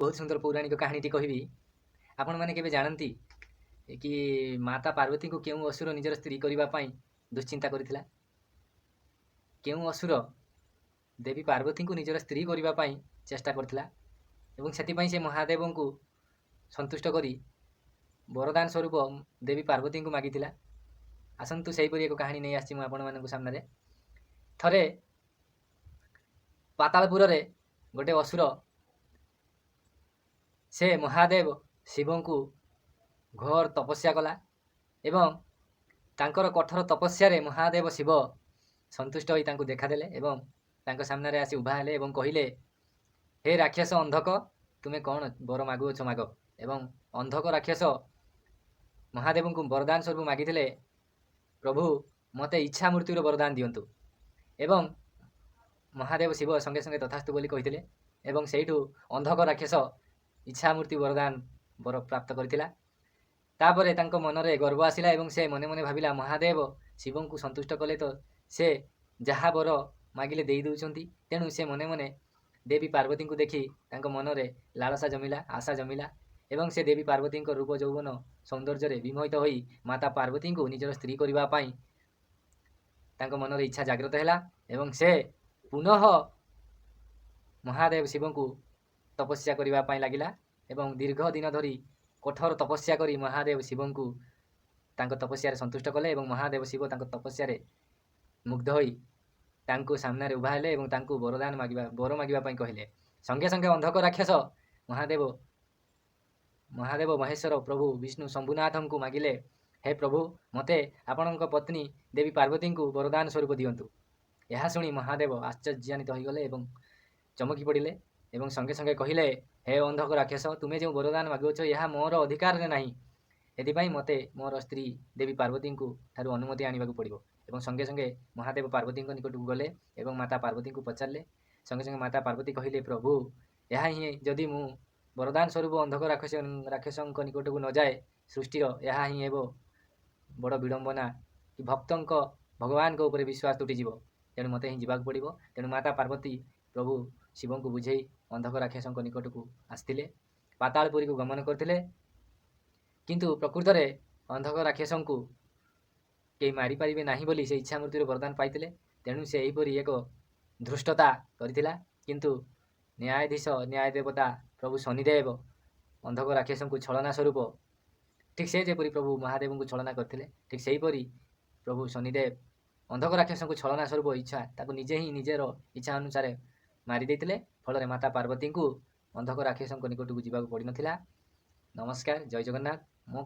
ବହୁତ ସୁନ୍ଦର ପୌରାଣିକ କାହାଣୀଟି କହିବି। ଆପଣମାନେ କେବେ ଜାଣନ୍ତି କି ମାତା ପାର୍ବତୀଙ୍କୁ କେଉଁ ଅସୁର ନିଜର ସ୍ତ୍ରୀ କରିବା ପାଇଁ ଦୁଶ୍ଚିନ୍ତା କରିଥିଲା? କେଉଁ ଅସୁର ଦେବୀ ପାର୍ବତୀଙ୍କୁ ନିଜର ସ୍ତ୍ରୀ କରିବା ପାଇଁ ଚେଷ୍ଟା କରିଥିଲା ଏବଂ ସେଥିପାଇଁ ସେ ମହାଦେବଙ୍କୁ ସନ୍ତୁଷ୍ଟ କରି ବରଦାନ ସ୍ୱରୂପ ଦେବୀ ପାର୍ବତୀଙ୍କୁ ମାଗିଥିଲା? ଆସନ୍ତୁ, ସେହିପରି ଏକ କାହାଣୀ ନେଇ ଆସିଛି ମୁଁ ଆପଣମାନଙ୍କ ସାମ୍ନାରେ। ଥରେ ପାତାଳପୁରରେ ଗୋଟେ ଅସୁର, ସେ ମହାଦେବ ଶିବଙ୍କୁ ଘୋର ତପସ୍ୟା କଲା ଏବଂ ତାଙ୍କର କଠୋର ତପସ୍ୟାରେ ମହାଦେବ ଶିବ ସନ୍ତୁଷ୍ଟ ହୋଇ ତାଙ୍କୁ ଦେଖାଦେଲେ ଏବଂ ତାଙ୍କ ସାମ୍ନାରେ ଆସି ଉଭା ହେଲେ ଏବଂ କହିଲେ, "ହେ ରାକ୍ଷସ ଅନ୍ଧକ, ତୁମେ କ'ଣ ବର ମାଗୁଅଛ, ମାଗ।" ଏବଂ ଅନ୍ଧକ ରାକ୍ଷସ ମହାଦେବଙ୍କୁ ବରଦାନ ସ୍ୱରୂପ ମାଗିଥିଲେ, "ପ୍ରଭୁ, ମୋତେ ଇଚ୍ଛା ମୃତ୍ୟୁର ବରଦାନ ଦିଅନ୍ତୁ।" ଏବଂ ମହାଦେବ ଶିବ ସଙ୍ଗେ ସଙ୍ଗେ ତଥାସ୍ତୁ ବୋଲି କହିଥିଲେ ଏବଂ ସେଇଠୁ ଅନ୍ଧକ ରାକ୍ଷସ ଇଚ୍ଛା ମୃତ୍ୟୁ ବରଦାନ ବର ପ୍ରାପ୍ତ କରିଥିଲା। ତାପରେ ତାଙ୍କ ମନରେ ଗର୍ବ ଆସିଲା ଏବଂ ସେ ମନେ ମନେ ଭାବିଲା, ମହାଦେବ ଶିବଙ୍କୁ ସନ୍ତୁଷ୍ଟ କଲେ ତ ସେ ଯାହା ବର ମାଗିଲେ ଦେଇ ଦେଉଛନ୍ତି। ତେଣୁ ସେ ମନେ ମନେ ଦେବୀ ପାର୍ବତୀଙ୍କୁ ଦେଖି ତାଙ୍କ ମନରେ ଲାଳସା ଜମିଲା, ଆଶା ଜମିଲା ଏବଂ ସେ ଦେବୀ ପାର୍ବତୀଙ୍କ ରୂପ, ଯୌବନ, ସୌନ୍ଦର୍ଯ୍ୟରେ ବିମୋହିତ ହୋଇ ମାତା ପାର୍ବତୀଙ୍କୁ ନିଜର ସ୍ତ୍ରୀ କରିବା ପାଇଁ ତାଙ୍କ ମନରେ ଇଚ୍ଛା ଜାଗ୍ରତ ହେଲା ଏବଂ ସେ ପୁନଃ ମହାଦେବ ଶିବଙ୍କୁ ତପସ୍ୟା କରିବା ପାଇଁ ଲାଗିଲା ଏବଂ ଦୀର୍ଘ ଦିନ ଧରି କଠୋର ତପସ୍ୟା କରି ମହାଦେବ ଶିବଙ୍କୁ ତାଙ୍କ ତପସ୍ୟାରେ ସନ୍ତୁଷ୍ଟ କଲେ ଏବଂ ମହାଦେବ ଶିବ ତାଙ୍କ ତପସ୍ୟାରେ ମୁଗ୍ଧ ହୋଇ ତାଙ୍କୁ ସାମ୍ନାରେ ଉଭା ହେଲେ ଏବଂ ତାଙ୍କୁ ବରଦାନ ମାଗିବା ବର ମାଗିବା ପାଇଁ କହିଲେ। ସଙ୍ଗେ ସଙ୍ଗେ ଅନ୍ଧକ ରାକ୍ଷସ ମହାଦେବ ମହାଦେବ ମହେଶ୍ୱର ପ୍ରଭୁ ବିଷ୍ଣୁ ଶମ୍ଭୁନାଥଙ୍କୁ ମାଗିଲେ, "ହେ ପ୍ରଭୁ, ମୋତେ ଆପଣଙ୍କ ପତ୍ନୀ ଦେବୀ ପାର୍ବତୀଙ୍କୁ ବରଦାନ ସ୍ୱରୂପ ଦିଅନ୍ତୁ।" ଏହା ଶୁଣି ମହାଦେବ ଆଶ୍ଚର୍ଯ୍ୟାନ୍ୱିତ ହୋଇଗଲେ ଏବଂ ଚମକି ପଡ଼ିଲେ ଏବଂ ସଙ୍ଗେ ସଙ୍ଗେ କହିଲେ, "ହେ ଅନ୍ଧକ ରାକ୍ଷସ, ତୁମେ ଯେଉଁ ବରଦାନ ମାଗୁଅଛ, ଏହା ମୋର ଅଧିକାରରେ ନାହିଁ। ଏଥିପାଇଁ ମୋତେ ମୋର ସ୍ତ୍ରୀ ଦେବୀ ପାର୍ବତୀଙ୍କୁ ଠାରୁ ଅନୁମତି ଆଣିବାକୁ ପଡ଼ିବ।" ଏବଂ ସଙ୍ଗେ ସଙ୍ଗେ ମହାଦେବ ପାର୍ବତୀଙ୍କ ନିକଟକୁ ଗଲେ ଏବଂ ମାତା ପାର୍ବତୀଙ୍କୁ ପଚାରିଲେ। ସଙ୍ଗେ ସଙ୍ଗେ ମାତା ପାର୍ବତୀ କହିଲେ, "ପ୍ରଭୁ, ଏହା ହିଁ ଯଦି ମୁଁ ବରଦାନ ସ୍ୱରୂପ ଅନ୍ଧକ ରାକ୍ଷସଙ୍କ ନିକଟକୁ ନଯାଏ, ସୃଷ୍ଟିର ଏହା ହିଁ ହେବ ବଡ଼ ବିଡ଼ମ୍ବନା କି ଭକ୍ତଙ୍କ ଭଗବାନଙ୍କ ଉପରେ ବିଶ୍ୱାସ ତୁଟିଯିବ। ତେଣୁ ମୋତେ ହିଁ ଯିବାକୁ ପଡ଼ିବ।" ତେଣୁ ମାତା ପାର୍ବତୀ ପ୍ରଭୁ ଶିବଙ୍କୁ ବୁଝେଇ ଅନ୍ଧକ ରାକ୍ଷସଙ୍କ ନିକଟକୁ ଆସିଥିଲେ, ପାତାଳପୁରୀକୁ ଗମନ କରିଥିଲେ। କିନ୍ତୁ ପ୍ରକୃତରେ ଅନ୍ଧକ ରାକ୍ଷସଙ୍କୁ କେହି ମାରିପାରିବେ ନାହିଁ ବୋଲି ସେ ଇଚ୍ଛା ମୃତ୍ୟୁର ବରଦାନ ପାଇଥିଲେ। ତେଣୁ ସେ ଏହିପରି ଏକ ଧୃଷ୍ଟତା କରିଥିଲା। କିନ୍ତୁ ନ୍ୟାୟାଧୀଶ, ନ୍ୟାୟ ଦେବତା ପ୍ରଭୁ ଶନିଦେବ ଅନ୍ଧକ ରାକ୍ଷସଙ୍କୁ ଛଳନା ସ୍ୱରୂପ, ଠିକ୍ ସେ ଯେପରି ପ୍ରଭୁ ମହାଦେବଙ୍କୁ ଛଳନା କରିଥିଲେ, ଠିକ୍ ସେହିପରି ପ୍ରଭୁ ଶନିଦେବ ଅନ୍ଧକ ରାକ୍ଷସଙ୍କୁ ଛଳନା ସ୍ୱରୂପ ଇଚ୍ଛା ତାକୁ ନିଜେ ହିଁ ନିଜର ଇଚ୍ଛା ଅନୁସାରେ ମାରି ଦେଇଥିଲେ। ଫଳରେ ମାତା ପାର୍ବତୀଙ୍କୁ ଅନ୍ଧକ ରାକ୍ଷସଙ୍କ ନିକଟକୁ ଯିବାକୁ ପଡ଼ିନଥିଲା। ନମସ୍କାର, ଜୟ ଜଗନ୍ନାଥ। ମୋ